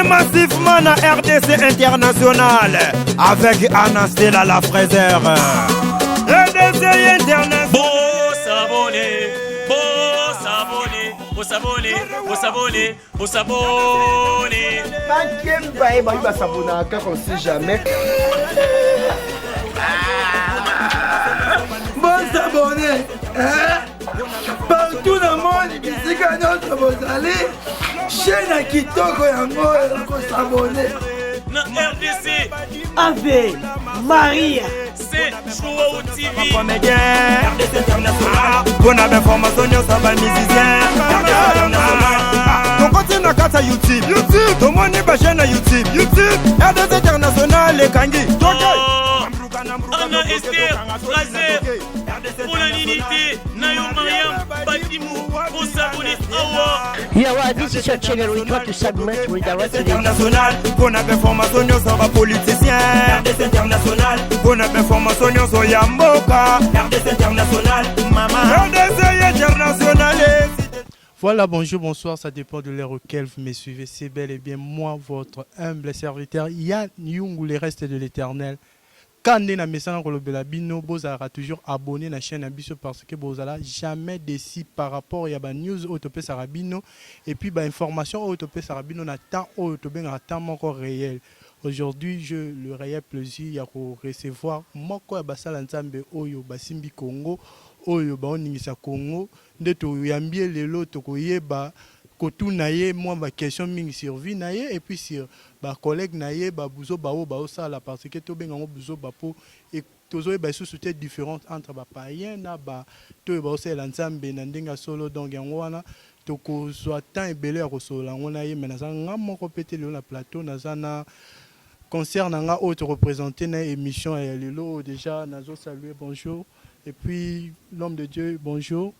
Massivement na RDC International avec Anastella la fraiseur. RDC International. Bosabone, bosabone, bosabone, bosabone, bosabone. Bakemba ye bayi basabonaka kaka on sait jamais. Bosabone hein? Partout na monde, bisika nyonso bozali, chaîne ya kitoko yango oyo, kosabone na RDC. Ave Maria. C'est Joao TV. Comédien RDC International mpona bainformation nyonso ya bamusicien RDC International. Tokoti na kati ya YouTube, YouTube, tomoni bachaîne ya YouTube, YouTube RDC International ekangi. Oh, Anna Esther Fraser, mpona nini te na yo Mariam Batimu bosabone awa. Yeah, well, this is your channel. We try to submit, redirect to the International mpona bainformation nyonso ya bapoliticien RDC International, mpona bainformation nyonso ya mboka RDC International, mama RDC International. Voilà, bonjour, bonsoir, ça dépend de l'heure auquel vous me suivez. C'est bel et bien moi, votre humble serviteur, Yann Yungu, les restes de l'Éternel. Kande na mesana kolobela bino, bozalaka toujours abonné na chaîne na biso parce que bozala jamais déçu par rapport ya ba news oyo topesaka bino et puis ba information oyo topesaka bino na temps oyo tobengaka temps moko réel. Aujourd'hui, j'ai le réel plaisir ya korecevoir moko ya basala Nzambe oyo basimbi Congo, oyo baoningisa Congo. Nde toyambi ye lelo, tokoyeba kotuna ye mwa baquestion mingi sur vie na ye et puis sur bacollègue na ye, babuzoba oyo baosala, parce que tobenga yango buzoba mpo tozoyeba lisusu te différence entre bapayen na bato oyo baosalela Nzambe na ndenge ya solo. Donc yango wana tokozwa temps ebele ya kosolola yango na ye. Me naza nga moko mpe te lelo na plateau, naza na concert na nga oyo toreprésente na émission ya lelo oyo. Déjà nazosalue, bonjour, et puis l'homme de Dieu, bonjour.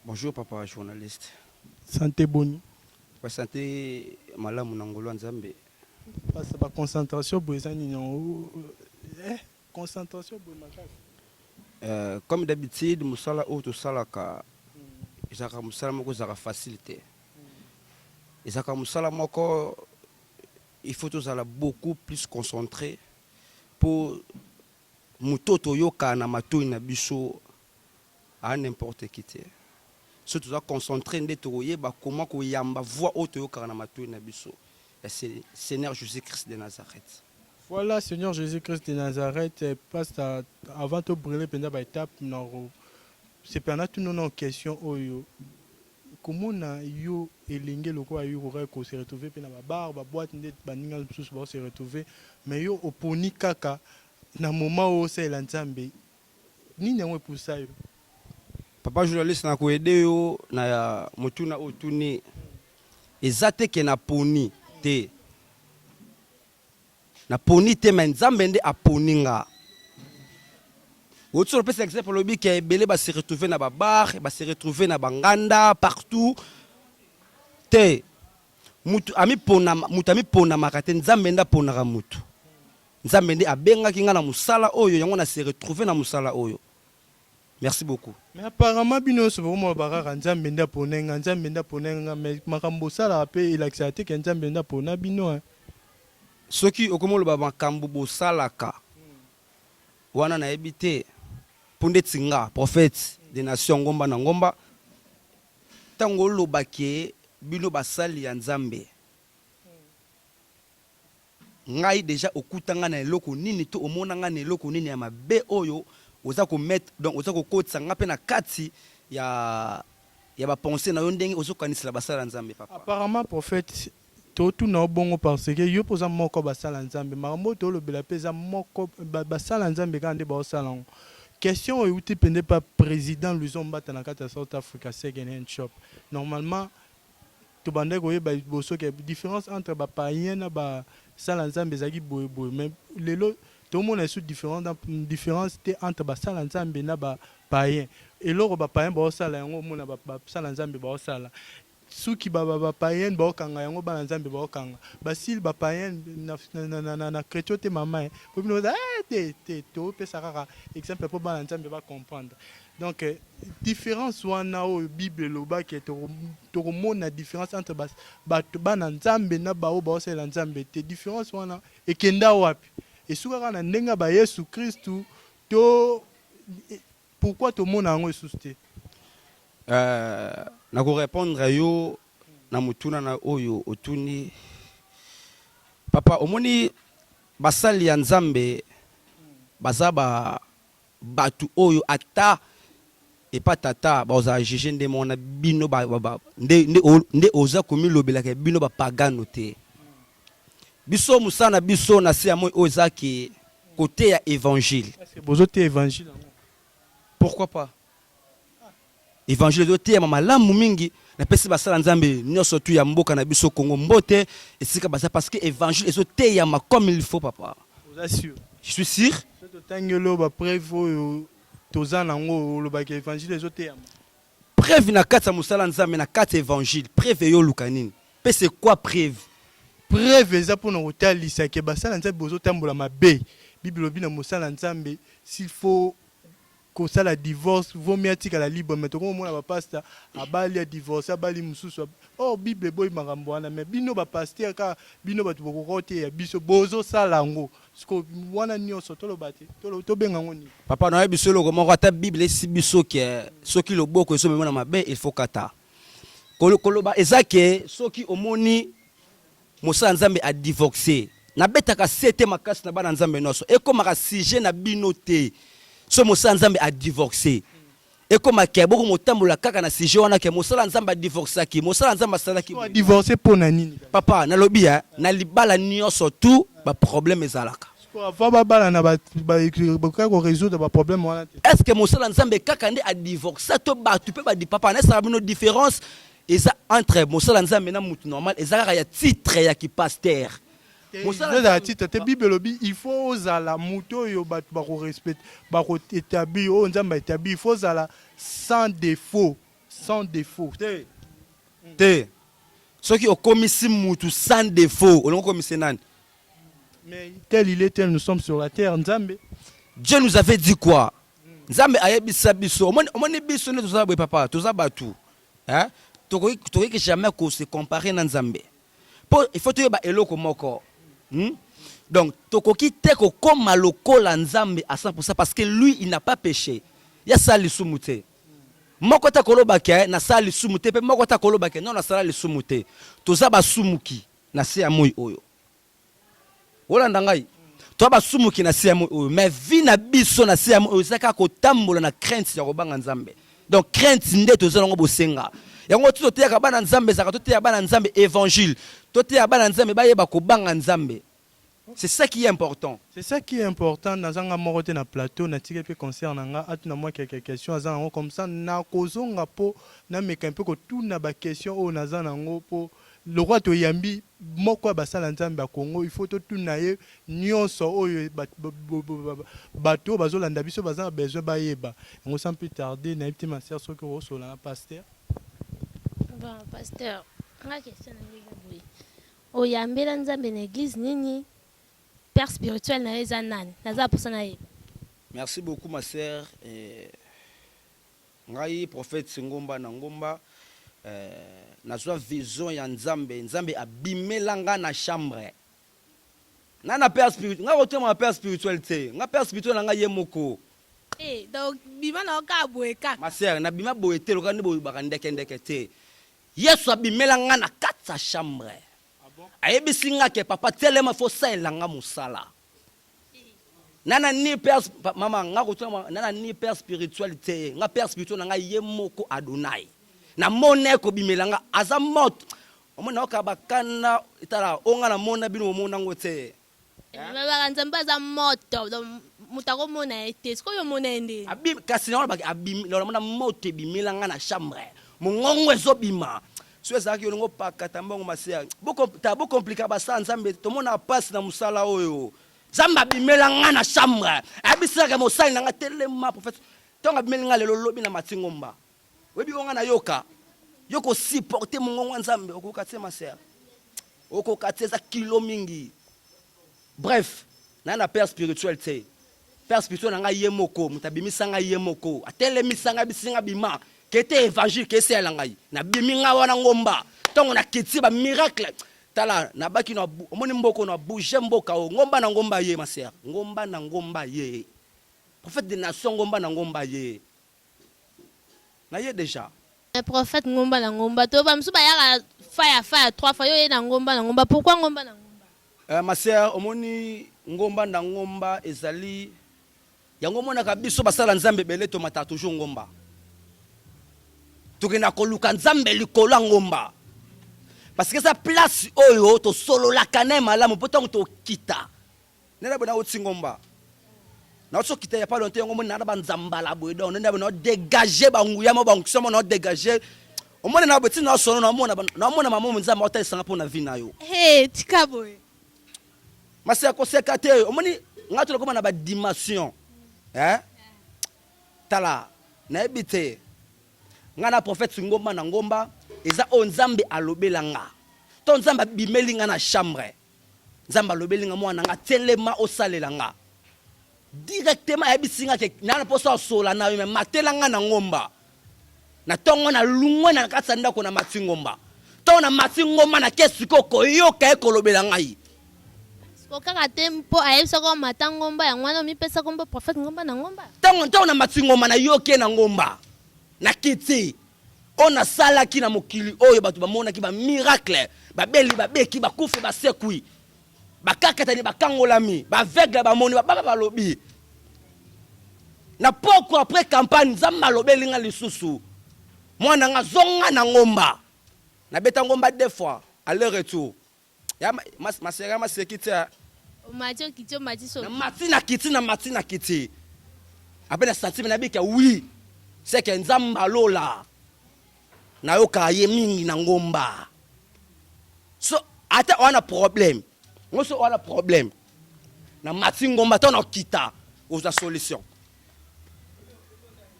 Bonjour papa journaliste. Santé boni? Ba santé malamu na ngolo ya Nzambe. Parce baconcentration boye eza nini yango? Concentration boye makasi. Comme d'habitude, mosala oyo tosalaka ezalaka mosala moko ezalaka facile te. Ezalaka mosala moko il faut tozala beaucoup plus concentré po moto toyoka na matoi na biso a n'importe qui te. So toza concentré nde tokoyeba comment koyamba voix oyo toyokaka na matoi na biso ya Seigneur Jésus-Christ de Nazareth. Voilà, Seigneur Jésus-Christ de Nazareth, pasteur, avant tobrûler mpenza baétape na sepela na tuna na question oyo: komona yo elenge lokola yo kokaki kose retrouver mpe na babar, baboîte nde baninga mosusu bao se retrouver, mais yo oponi kaka na moment oyo osalela Nzambe. Nini yango epusa yo? Papa journaliste, na koyede yo na ya motuna oyo tuni, eza te ke naponi te, naponi te, me Nzambe nde aponi nga. Oti opesa exemple, olobi ke ebele base retrouve na babar, base retrouve na banganda partout te. Mutu amipona, mutu amiponamaka te, Nzambe nde aponaka mutu. Nzambe nde abengaki nga na mosala oyo, yango na se retrouve na mosala oyo. Merci beaucoup. Mais apparemment bino nyonso bokomona kaka Nzambe nde apona nga, Nzambe nde apona nga, mais makambo osalaka mpe elakisaka te ke Nzambe nde apona bino, hein. Soki okomi oloba makambo bosalaka wana, nayebi te, mpo ndeti nga prophète de nation, ngomba na ngomba, ntango oloba ke bino basali ya Nzambe, ngai déjà okuta ngai na eloko nini to omona ngai na eloko nini ya mabe oyo oza komettre, donc oza kokotisa ngai mpe na kati ya bapense na yo, ndenge ozokanisela basala ya Nzambe, papa? Apparemment, prophète, totuna yo bongo parce que yo mpo oza moko basala Nzambe. Makambo oyo tolobela mpe eza moko basala Nzambe kaka nde baosala yango. Question oyo euti pende pa président Luison Mbata na kati ya South Africa, second hand shop. Normalement tobandaki koyeba liboso ke différence entre bapayen na basala Nzambe ezalaki boyeboye, mais lelo tomona esu différence te entre basala Nzambe na bapayen. Eloko bapayen baosala yango, omona basala Nzambe baosala. Suki bapayen baokanga yango, bana Nzambe baokanga. Basili bapayen na chrétien te, mama po bino te te. Topesa kaka exemple mpo bana Nzambe bacomprendre. Donc difference wana oyo Bible eloba ke toko mona difference entre bato bana Nzambe na ba oyo baosalela Nzambe te, difference wana ekenda wapi? Esuka kaka na ndenge ya ba Yesu Kristu to pourquoi tomona yango lisusu te? Nako repondre yo na motuna na oyo otuni papa. Omoni, basali ya Nzambe baza ba batu oyo ata epa tata bakozala juge nde moko na bino ba, ba, ba, nde, nde, nde oza komilobelaka ya bino bapagano te. Biso mosala na biso na se ya moi oyo eza ke koteya evangile. Est-ce que bozoteya evangile yango? Pourquoi pas? Evangile ezoteyama malamu mingi. Napesi basala Nzambe nyonso tu ya mboka na biso Congo mbote esika baza, parce que evangile ezoteyama comme il faut, papa. Oza sûr? Je suis sûr. Soki totangeli oyo bapreuve oyo toza nango, olobaki evangile ezoteyama? Preuve na kati ya mosala Nzambe, na kati ya evangile, preuve eyoluka nini? Mpe c'est quoi preuve? Preuve eza mpona kotalisa ke basala Nzambe bozotambola mabe. Bible elobi na mosala Nzambe, s'il faut kosala divorce, vaut mieux atikala libre. Mais tokomi komona ba pasta abali, a divorce, abali mosusu. Or Bible eboyi makambo wana, mais bino ba pasteur kaka bino bato bokoka koteya biso bozosala yango. Siko wana nyonso toloba te, tobenga yango nini? Papa, nayebi biso eloko moko, ata Bible esi biso ke soki loboko ezomema na mabe, il faut kata. Koloba eza ke soki omoni mosala Nzambe a divorce, nabetaka sete makasi na bana Nzambe nyonso, ekomaka sujet na bino te. So mosala Nzambe a divorce, ekoma ke boko motambola kaka na sujet wana ke mosala Nzambe adivorcaki, mosala Nzambe asalaki. A divorce mpo na nini? Papa, nalobi ya na libala nyonso tu baproblème ezalaka. Avant babala na bakoki korésoudre baproblème wana te? Est ce que mosala Nzambe kaka nde adivorce to bato mpe badi? Papa, naesaka bino différence eza entre mosala Nzambe na mutu normal, eza kaka ya titre ya kipasteur. Ezala titre te. Bible elobi il faut ozala moto oyo bato bakorespecte, bakoétablir, oyo Nzambe aétablir, il faut ozala sans défaut, sans défaut. Te te, soki okomisi mutu sans défaut, olingi okomisi nani? Mais tel il est tel, nous sommes sur la terre, Nzambe. Dieu nous avait dit quoi? Nzambe ayebisa biso, omoni biso nde tozala boye, papa, toza bato, hein? Tokoki jamais kose comparer na Nzambe, mpo il faut toyeba eloko moko, Donc tokoki te kokóma lokola Nzambe à 100%, parce que lui, il n'a pas péché, ye asala lisumu te. Moko te koloba ke nasala lisumu te, mpe moko te koloba ke non, nasala lisumu te. Toza basumuki na se ya moi oyo. Olanda ngai, toza basumuki na se ya moi oyo, mais vie na biso na se ya moi oyo eza kaka kotambola na crainte ya kobanga Nzambe. Donc crainte nde toza nango, bosenga yango ti toteyaka bana Nzambe, ezalaka toteya bana Nzambe évangile, toteya bana Nzambe bayeba kobanga Nzambe. C'est ça qui est important. C'est ça qui est important. Nazanga moko te na plateau, natiki mpe concert na nga atuna mwa quelques questions aza nango, comme ça nakozonga mpo nameka mpe kotuna baquestion oyo naza nango, mpo lokola toyambi moko ya basala Nzambe ya Congo, il faut totuna ye nyonso oyo bato oyo bazolanda biso baza na besoin bayeba yango. Sans plus tarder, nayebi te, ma sœur, soki okosola na pasteur. Bon, pasteur, nga question na ngai eza boye: oyambela Nzambe na église nini? Père spirituel na yo eza nani? Naza mposa nayeba. Merci beaucoup, ma sœur. Ngai prophète Ngomba na Ngomba, nazwa vision ya Nzambe. Nzambe abimela nga na chambre na père spirituel. Nga kotema père spirituel te, nga père spirituel na nga ye moko. Eh, donc bima na yo kaka boye kaka? Ma sœur, nabima boye te, lokola nde boyebaka ndeke ndeke te. Yesu abimela nga na kati ya chambre, ayebisi nga ke papa, telema, fo salela nga mosala. Nana ni père mama nga kotuna, nana ni père spirituel te. Nga père spirituel na nga ye moko Adonai. Namona ye kobimela nga, aza moto. Omoni, nayoka bakanda, tala oyo nga namona, bino bomona yango te. Babaka Nzambe aza moto, donc moto akomona ye te. Sikoyo omona ye ndeni? Kasi nango abimi, namona moto ebimela nga na chambre, mongongo ezobima. So ezalaki olingo pakata mbongo maseya, bokomplika basala Nzambe, tomona mpasi na mosala oyo. Nzambe abimela nga na chambre, ayebisaka mosali na nga: telema, prophète. Ntango abimeli nga lelo, lobi na mati Ngomba, oyebi oyo nga nayoka? Yo kosupporte mongongo ya Nzambe, okoka te, ma sœur, okoka te, eza kilo mingi. Bref, naye na père spirituel te. Père spirituel na ngai ye moko moto abimisa ngai ye moko atelemisa ngai abisi ngai bima kete évangile keseyela ngai nabimi ngai wana ngomba ntango nakiti ba miracle tala nabaki na omoni mboko na bouge mboka o ngomba na ngomba ye ma sœur ngomba na ngomba ye prophète de nation ngomba na ngomba ye na ye déjà. Mais prophète ngomba na ngomba to ba mosusu bayaka faya faya trois fois yo oye na ngomba na ngomba pourquoi ngomba na ngomba? Eh ma sœur omoni ngomba na ngomba ezali yango omonaka biso basala nzambe ebele tomataka toujours ngomba tokenda koluka nzambe likolo ya ngomba parce que eza place oyo tosololaka naye malamu mpo ntango tokita Nene boye nawuti ngomba nawuti okita ya pas longtemps yango omoni na banzambala boye donc nene boye nao dégage banguya mo baonction mo nao dégage omoni na boye ti nao sono naomona naomona mama nzambe aotalisa nga mpo na vie na yo. He tika boye. Maseka koseka te omoni nga tolokoma na ba dimension eh tala nayebi te nga na prophète ngomba na ngomba eza oyo nzambe alobela nga to nzambe abimeli nga na chambre Nzambe alobeli nga mwana nga telema osalela nga directement ayebisi nga ke na na posa osola na yo me matela nga na ngomba na tongo na lungwe na kati ya ndako na mati ngomba ntongo na mati ngomba na ke sikoyo koyoka ye kolobela ngai Siko kaka te mpo ayebisaka omata ngomba yango wana omipesa kombo prophète ngomba na ngomba. Ntango ntango na mati ngomba nayoki ye na ngomba na kiti Oyo nasalaki na mokili oyo bato bamonaki ba miracle, babeli babeki, bakufi basekwi, bakakatani bakangolami, ba aveugle bamoni, bababa balobi. Na poko après campagne, Nzambe alobeli nga lisusu, mwana nga zonga na ngomba. Nabeta ngomba deux fois, aller retour. Ya ma sœur ya maseki tse. Omati okiti omati so. Na mati na kiti na mati na kiti. Ape na sentiment na bika oui. C'est que Nzambe alola. Nayoka ye mingi na ngomba. So ata wana problème. Ngoso wana problème. Na mati ngomba to na kita oza solution.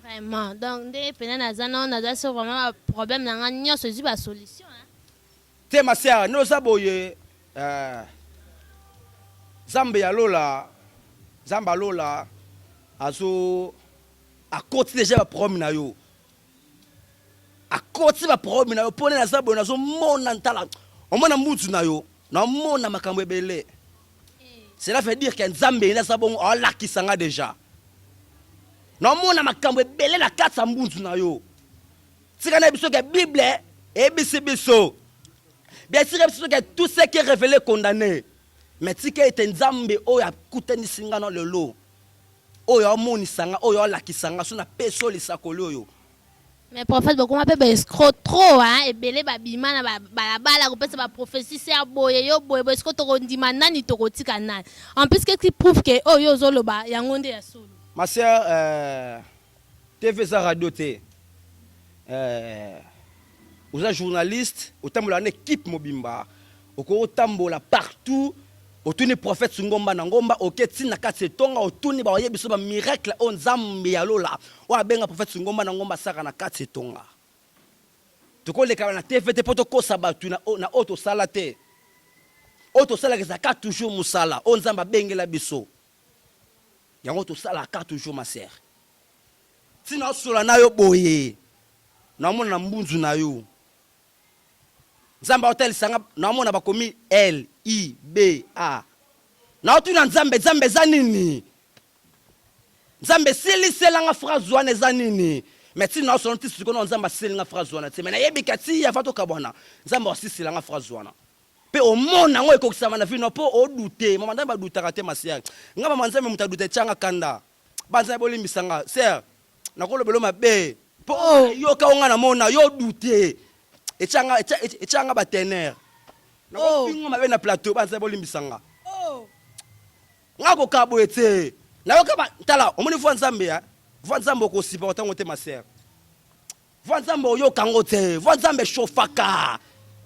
Vraiment. Donc nde pena naza na naza sur vraiment problème na nga nyonso ezwi ba solution hein. Te ma sœur nde oza boye eh, Nzambe ya lola Nzambe ya lola azo akoti deja ba problème na yo akoti ba problème na yo mpo nde naza boye nazomona ntala omona mbutu na yo naomona makambo ebele cela veut dire que Nzambe ye aza bongo alakisa nga deja naomona makambo ebele na kati ya mbunzu na yo Tika na biso ke Bible eyebisi biso. Bien sûr biso ke tout ce qui est révélé condamné. Mais tika ete Nzambe oyo akutanisi nga na lelo oyo amonisa nga oyo alakisa nga so napesi oyo lisakoli oyo. Mais prophète bokoma pe ba escroc trop hein ebele babima na balabala kopesa ba prophetie se ya boye yo boye boye siko tokondima nani tokotika nani en plus qu'est-ce qui prouve que oyo ozoloba yango nde ya solo. Ma sœur euh, TV eza radio te eh, oza journaliste otambolaka na equipe mobimba okoki otambola partout otuni prophète ngomba na ngomba oke ti na kati etonga otuni baoyebi biso ba miracle oyo nzambe ya lola oyo abenga prophète ngomba na ngomba asaka na kati etonga tokolekana na tv te mpo tokosa bato na oyo tosala te oyo tosalaka ezalaka toujours mosala oyo nzambe abengela biso Yango tosalaka toujours ma sœur. Ti naosola na yo boye naomona na mbunzu na yo Nzambe aotalisa nga naomona bakomi L I B A naotuna Nzambe Nzambe eza nini Nzambe esilisela nga phrase wana eza nini mais ti naosola ti sikoyo na Nzambe asili nga phrase wana te mais nayebi ka ti avant tokabwana Nzambe asisila nga phrase wana Pe omona yango ekokisama na vie no po o doute mama nzambe adoutaka te ma sœur nga mama nzambe mutu adoute etia nga kanda ba nzambe bolimbisa nga sœur nakolobela yo mabe po yoka oyo nga namona yo doute etia nga etia nga ba teneur nakofinga mabe na plateau ba nzambe bolimbisa nga nga koka boye te nayoka ba tala omoni voix nzambe hein voix nzambe okosipa otango te ma sœur Voix nzambe oyoka ngo te voix nzambe echauffaka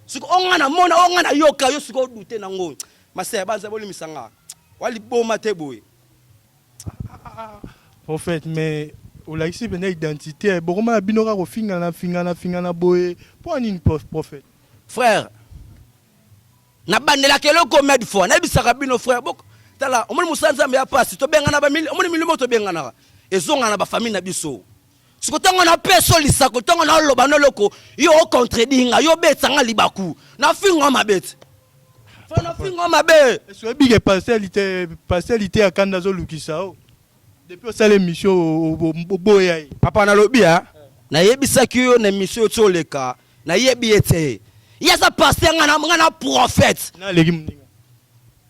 siko o nga na mona o nga na yoka yo siko doute na ngo ma sœur ba nzambe bolimisa nga wa liboma te boye. Prophète mais olakisi penza identite bokoma na bino kaka kofingana fingana fingana boye pona nini prophète? Frère nabandelaka eloko combien de fois nayebisaka bino frère bok Tala, omoni mosala Nzambe ya pasi, tobengana ba omoni milimo tobenganaka. Ezonga na ba famille na biso. Siko tango na peso lisako, tango na loba no loko, yo o contredit nga, yo betsa nga libaku. Na finga mabe. Fa na finga mabe. Est-ce que bige pasteur lite pasteur lite akanda zo lukisa o. Depuis osala émission oboya ye. Papa nalobi hein. Nayebisaki yo na émission oyo oleka, nayebi ye te. Ye aza pasteur nga na nga na prophète. Naleki moninga.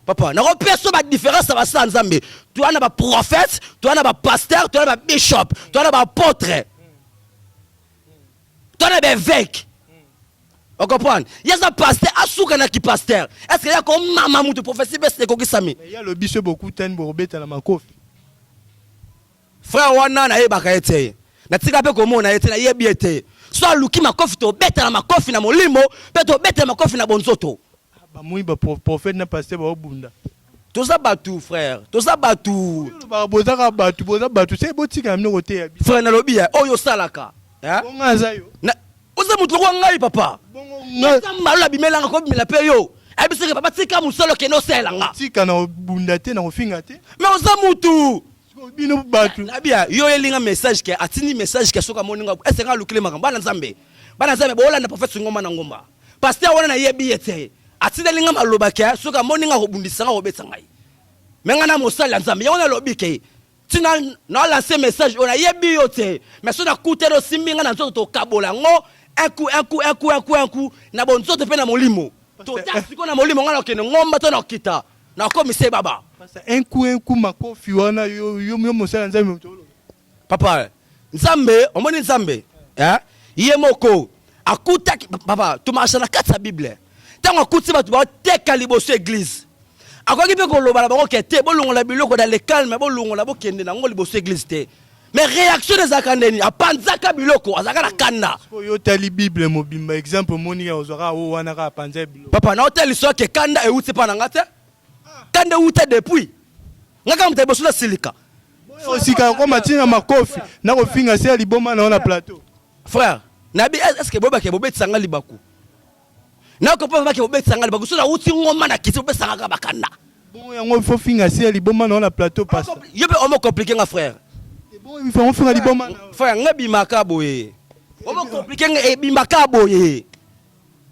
Papa, nakopesa ba différence ya basala Nzambe. Toa na ba prophète, toa na ba pasteur, toa na ba bishop, toa na ba apôtre. Toa na ba évêque. O comprendre? Ye aza pasteur, asuka na ki pasteur. Est-ce que ya ko mama mutu prophétie bese ekokisami? Mais ya lobi so bokutani bokobetana makofi. Frère wana nayebaka ye te. Natika pe komona ye te, nayebi ye te. So aluki makofi tobetana makofi na molimo pe tobetana makofi na bonzoto. Bamoni ba prophète na pasteur baobunda. Toza batu frère, toza batu. Olobaka boza kaka batu, boza batu. Se botika na bino koteya biso. Frère nalobi ya oyo osalaka. Bongo aza yo. Oza moto lokola ngai papa. Nzambe alola abimela nga kobimela pe yo. Ayebisi ke papa tika mosala okende osalela nga. Tika na obunda te na kofinga te. Mais oza mutu. Bino batu. Nabia yo yelinga message ke atindi message ke soki amoni nga est-ce nga alukile makambo bana Nzambe. Bana Nzambe bolanda prophète ngomba na ngomba. Pasteur wana nayebi ye te. Atindeli nga maloba ke soki amoni nga akobundisa nga akobetisa ngai. Mais nga na mosali ya Nzambe yango nalobi ke ti na na lancer message oyo nayebi yo te mais soki nakutani osimbi nga na nzoto tokabola yango un coup un coup un coup un coup un coup na bonzoto mpe na molimo tota sikoyo na molimo nga nakokende ngomba to nakokita nakomisa ye baba. Pasteur un coup un coup makofi wana yo yo mosali ya Nzambe moto oloba. Papa Nzambe omoni Nzambe eh ye moko akutaki papa tomarcha na kati ya Bible ntango akuti bato bateka liboso eglise akoki mpe koloba na bango ke te bolongola biloko dans le calme bolongola bokende na yango liboso eglise te mais réaction ezalaka ndeni apanzaka biloko azalaka na kanda. Sikoyo yo otali Bible mobimba exemple omoni ke ozwaka oyo wana kaka apanza biloko. Papa na otali soki kanda euti epa na nga te kanda euta depuis nga kaka moto ya liboso nasilika. Osika okoma ti na makofi na kofinga se ya liboma na yo na plateau. Frère, nayebi est ce que boyebaka ke bobetisa nga libaku? Na comprendre pas ke bobetisa nga libaku soki nawuti ngomba na kiti bopesa nga kaka bakanda. Bongo yango il faut finga se ya liboma na yo na plateau pasta. Yo pe omo compliquer nga frère. Bongo il faut ofinga liboma na yo. Frère nga ebimaka boye. Omo compliquer nga ebimaka boye.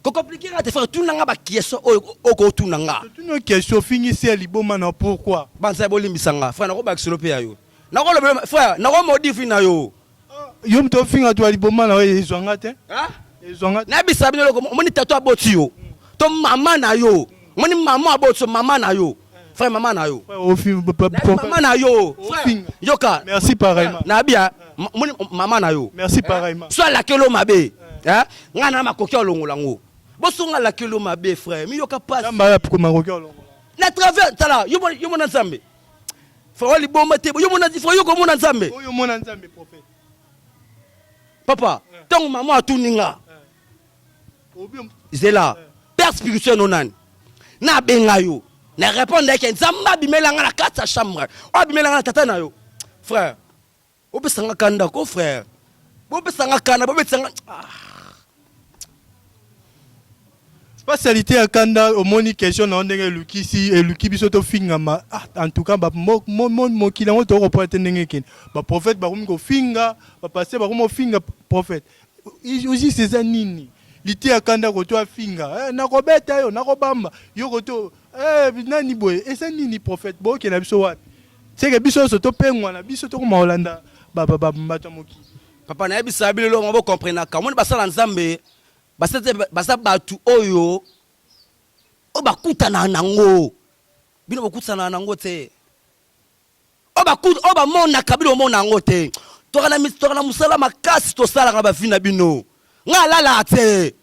Ko compliquer nga te frère tuna nga ba question oyo oko tuna nga. Totuni yo question ofingi se ya liboma na yo pourquoi? Banza bolimbisa nga frère nako bakiselo pe ya yo. Nako lobelo frère nako maudire vie na yo. Yo moto ofinga to ya liboma na yo ezwa nga te. Ezwa nga te. Nayebisa bino eloko omoni tata aboti yo to mama na yo omoni mama aboti yo mama na yo frère mama na yo. Mama na yo frère yoka. Merci pareillement. Nabia omoni mama na yo. Merci pareillement. So alakeli yo mabe eh nga na makoki ya olongola ngo. Boso nga alakeli yo mabe frère miyoka pasi. Nzambe aya makoki ya olongola. Na travers tala yo yo mona Nzambe. Frère liboma te yo mona frère yo komona Nzambe. Oyo mona Nzambe prophète. Papa tango mama atuni nga. Zela père spirituel no nani? Na benga yo. Na répondre ke Nzambe abimela nga na kati ya chambre. Oyo abimela nga na tata na yo. Frère Bopesa nga kanda ko frère. Bopesa nga kanda, bobetisa nga. Ah. Spatialité ya kanda omoni question na yo ndenge elukisi eluki biso tofingama ah, en tout cas mokili yango tokokoprendre te ndenge ekende baprophète bakomi kofinga bapaster bakomi kofinga prophète ojiste eza nini liteya kanda koto afinga eh, nakobeta yo nakobamba yo koto eh, nani boye eza nini prophète bokenda biso wapi Seke biso nionso topengwa na biso tokoma kolanda bato ya mokili. Papa nayebisa bino eloko moko bo comprenaka omoni basala nzambe baza batu oyo oyo bakutanaka nango bino bokutanaka nango te oyo bamonaka bino bomona yango te toka na mosala makasi tosalaka na bavi na bino nga alalaka te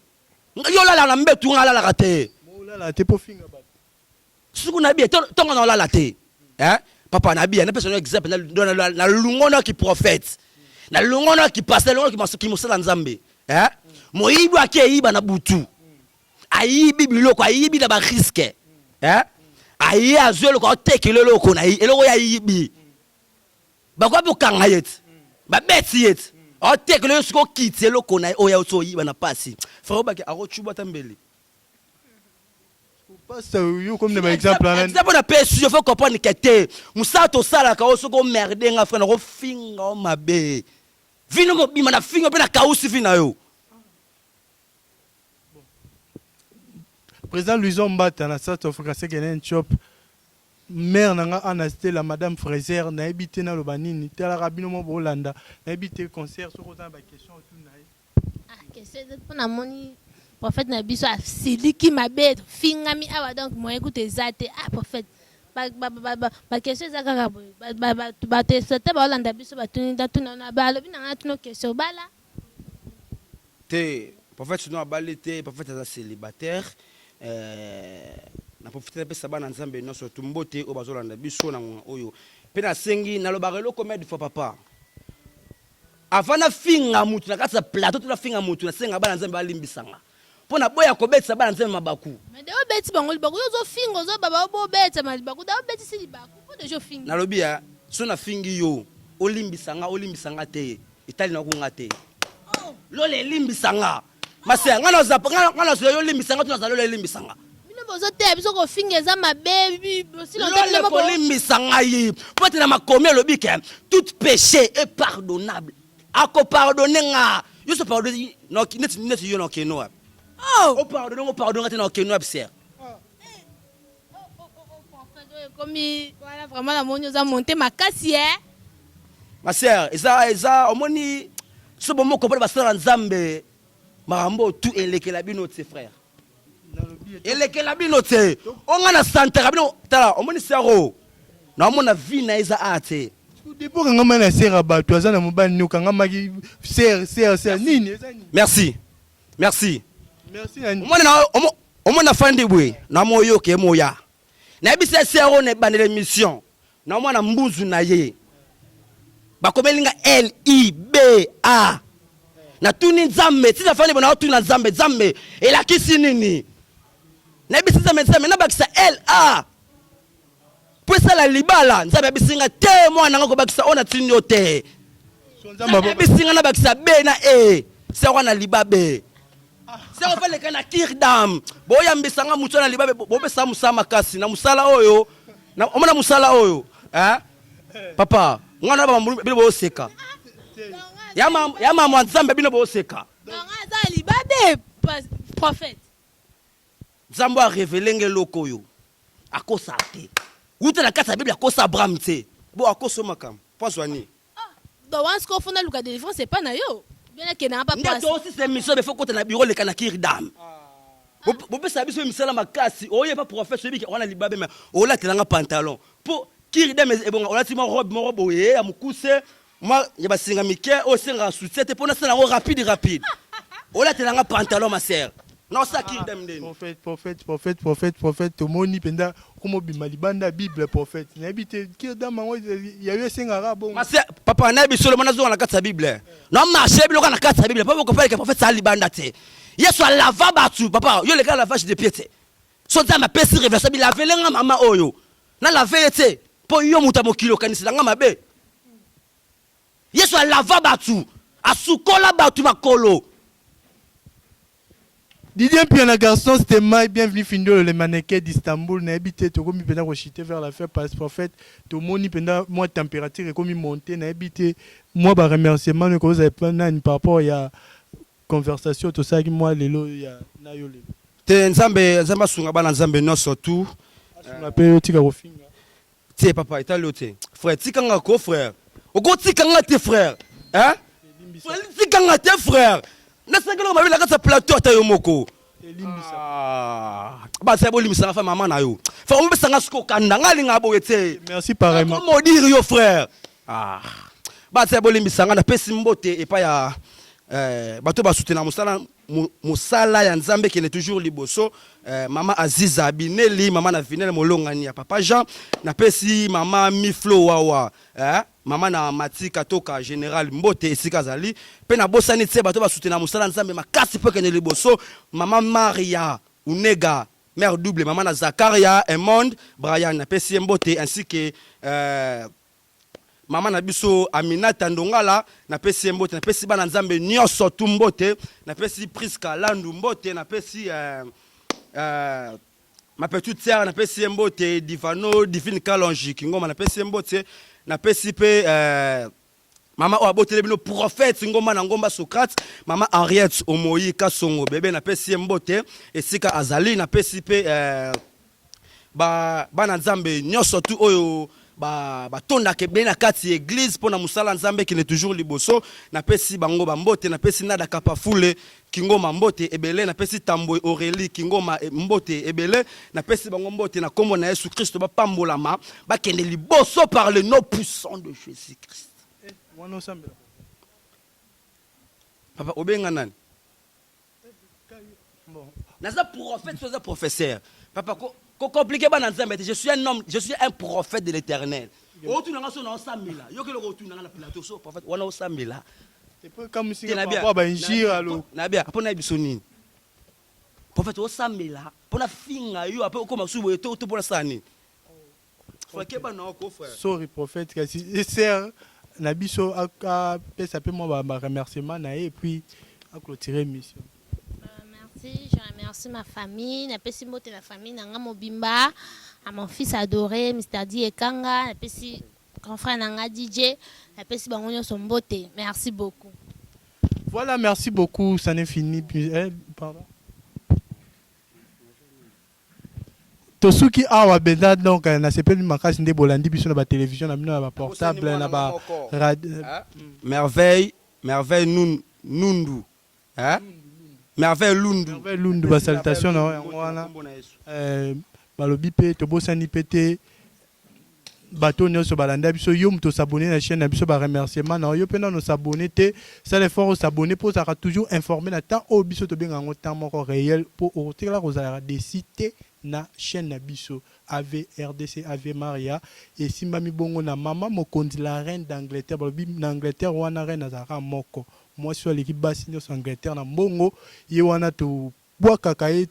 yo olalaka na mbetu nga alalaka te olalaka te mpo finga bato Suku na biye tongo na olala te hein papa na biye na pesa no exemple na na lungo ki prophète na lungo ki pasteur lungo ki mosala nzambe hein moyibi ake eyiba na butu ayibi biloko ayibi na ba risque hein aye azwi eloko atekela eloko na ye eloko ye ayibi bakoki kokanga ye ti babeti ye ti atekela yo soki okiti eloko na ye oyo auti oyiba na pasi frère obaki akocuba ata mbeli. Pasta yo comme na ba exemple wana. Exemple na pesi yo faut comprendre que te musala tosalaka oyo soki omerde nga frère nakofinga yo mabe. Vino mobima na finga mpe na kausi vi na yo. Président Louison Mbata na South Africa sekene nchop mère na nga Anna Stella madame Fraser nayebi te naloba nini talaka bino mo bolanda nayebi te concert soki oza na ba question otuna ye. Ah, question eza mpo namoni prophète na biso asiliki mabe tofingami awa donc moyen kutu eza te. Ah prophète, baquestion eza kaka boye, bato te baolanda biso batuni natuna balobi na ngai natuna question obala te. Prophète sino abali te, prophète aza célibataire. Na profite napesa bana Nzambe nyonso tu mbote oyo bazolanda biso na ngonga oyo, mpe nasengi nalobaka eloko combien de fois papa avant nafinga mutu na kati ya plateau to nafinga mutu, nasenga bana Nzambe balimbisanga mpo naboya kobetisa bana Nzambe mabaku. Mais de obeti bango libaku, yo ozofinga ozobaba obobetama libaku da obetisi libaku mpo deja ofingi. Nalobi ya so nafingi yo olimbisanga, olimbisanga te, etali na kunga te. Lola elimbisanga mase nga nazwa yo olimbisanga to nazala lola elimbisanga. Bino bozoteya biso kofinga eza mabe. Lola kolimbisa ngai po ete na makomi elobi ke tout péché est pardonnable, akopardonne nga. Yo so pardonne neti neti yo na okeno wapi? Opardonne ngo, opardonne te na okeno wapi ser? Ekomi wana vraiment namoni oza monte makasi e. Ma sœur, eza omoni so bomoko mpona basala Nzambe makambo tu elekela bino te frère, elekela bino te. Onga na santaka bino tala omoni sœur oyo naomona vie na ye eza a te. Depuis okangama na sœur ya bato aza na mobali nini, okangamaki sœur sœur sœur nini eza nini? Merci, merci. Merci na nini? Omoni na omoni nafandi boye na moyoka ye moya nayebisa sœur oyo na ebandela émission na omwana mbuzu na ye bakomeli nga L I B A. Natuni Nzambe ti nafandi boye, naotuna Nzambe, Nzambe elakisi nini? Nayebisi Nzambe, Nzambe nabakisa L A mpo esala libala. Nzambe ayebisi nga te, mwana nga kobakisa oyo natindi yo te. Nzambe ayebisi nga nabakisa B na E sœur wana libabe. Sœur ofaleka na kirdam boyambisa nga motu na libabe, bopesa mosala makasi na mosala oyo omona mosala oyo papa nga na bino booseka ya mama Nzambe bino booseka. Aza libabe prophète. Nzambe arevele nga eloko oyo akosa te wuta na kati ya Bible, akosa Abraham te bo akosa makambo po azwa nini? Donc wana sikoyo fona luka délivrance epa na yo bien akendanga pa. Nde toosisa émission befo kota na bureau leka na kirdam bopesa biso misala makasi oyepa prophète oyebiki wana libabe me olatelanga pantalon mpo kirdam ebonga olati mwa robe moko boye ya mokuse mwa ya basinga mike oyo esengaka soutien te mpo nasala yango rapide rapide, olatelanga pantalon ma sœur naosala kirdam ndeni. Prophète, prophète, prophète, prophète, prophète, tomoni mpenza komobima libanda ya Bible prophète. Nayebi te kirdam yango ya yo esengaka bongo. Ma sœur, papa nayebi solo nazonga na kati ya Bible na marché biloko na kati ya Bible mpo bokopeleke prophète ala libanda te. Yesu alava bato papa, yo leka lavage de pied te. So Nzambe apesi révélation bilavele nga mama oyo nalave ye te mpo yo moto ya mokili okanisela nga mabe. Yesu alava bato, asukola bato makolo. Didier Mpiana garçon Stemay, bienvenue Findolo le mannequin d'Istanbul. Nayebi te tokomi mpenza kochite vers la fin parce prophète tomoni mpenza mwa température ekomi monte. Nayebi te mwa ba remerciement no ekozala epa nani par rapport ya conversation tosalaki mwa lelo ya na yo lelo. Te Nzambe, Nzambe asunga bana Nzambe nyonso tu. Asunga mpe yo tika kofinga. Te papa etali yo te frère, tika nga ko frère, okotika nga te frère hein, tika nga te frère, nasengelaka mabe na kati ya plateau ata yo moko baza bolimbisanga fa mama na yo fa omopesanga soki okanda nga alingaka boye te. Merci pareillement. Modire yo frère, baza bolimbisanga. Napesi mbote epai ya bato basutena mosala mosala ya Nzambe ekende toujours liboso. Mama Aziza Bineli, mama na Vinel molongani ya papa Jean. Napesi mama Miflo Wawa, mama na Mati Katoka général mbote esika azali. Mpe nabosani te bato basutena mosala Nzambe makasi mpo ekende liboso, mama Maria Unega mère double, mama na Zakaria Emond Brian, napesi ye mbote ainsi que mama na biso Aminata Ndongala, napesi ye mbote. Napesi bana Nzambe nyonso tu mbote, napesi Priska Landu mbote, napesi Ma petite sœur, napesi ye mbote, Divano Divine Kalonji Kingoma, napesi ye mbote. Napesi mpe mama oyo aboteli bino prophète Ngomba na Ngomba Socrate, mama Henriette Omoyi Kasongo bebe, napesi ye mbote esika azali. Napesi mpe bana Nzambe nyonso tu oyo batondaka ebele na kati ya église mpo na mosala Nzambe ekende toujours liboso. Napesi bango bambote. Napesi Nada Kapafule Kingoma mbote ebele. Napesi Tambwe Aurélie Kingoma mbote ebele. Napesi bango mbote na nkombo na Yesu Kristo. Bapambolama, bakende liboso par le nom puissant de Jésus Christ. Wana osambela? Papa, obenga nani? Bon. Naza prophète, so aza professeur. Papa, ko compliquer bana Nzambe te. Je suis un homme, je suis un prophète de l'Éternel. Otunanga so na osambela, yoki eloko otunanga na plateau so prophète wana osambela. Ekamwisinga par rapport bainjire alo. Na bien mpo na biso nini, prophète? Osambela mpo na finga yo, ape okoma su boye to mpona sala nini? Frère, bana oko frère. Sorry prophète, kasi sœur na biso apesa mpe mwa baremerciement na ye et puis aclôturer émission. Merci, je remercie ma famille, napesi mbote na famille na nga mobimba, à mon fils adoré Mr. Di Ekanga, napesi grand frère na nga DJ, napesi bango nyonso mbote. Merci beaucoup. Voilà, merci beaucoup, ça n'est fini. Eh, pardon, tosuki awa mpenza. Donc nasepeli makasi nde bolandi biso na batélévision na bino, na baportable, na ba Merveille, Merveille Nundu, hein? Merveille Lundu. Merveille Lundu, basalutation na yango wana. Balobi mpe tobosani mpe te bato nyonso balanda biso. Yo moto os'abonner na chaîne na biso, baremerciement na yo mpe. Nano os'abonner te, sala effort os'abonner mpo ozalaka toujours informé na temps oyo biso tobenga yango temps moko réel, mpo okotikala kozalaka déçu te na chaîne na biso AVRDC. Ave Maria esimbami bongo na mama mokonzi, la reine d'Angleterre. Balobi na Angleterre wana reine azalaka moko, mwasi oyo aleki basi nyonso Angleterre na mbongo. Ye wana tobwakaka ye,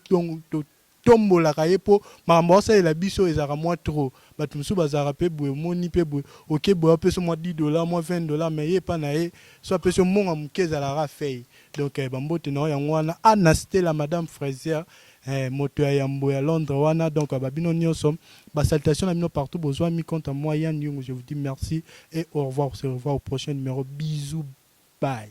tombolaka ye mpo makambo aosalela biso ezalaka mwa trop. Bato mosusu bazalaka mpe boye, omoni mpe boye, oke boye, apesi mwa 10 $, mwa 20 $, mais ye epa na ye so apesi yo mbongo moke ezalaka fei. Donc bambote na yo yango wana, Anna Stella, madame Fraser, moto ya yambo ya Londres wana. Donc babino nyonso, basalutation na bino partout bozwami. Quant à moi, Yann Yungu, je vous dis merci et au revoir. On se revoit au prochain numéro. Bisous, bye.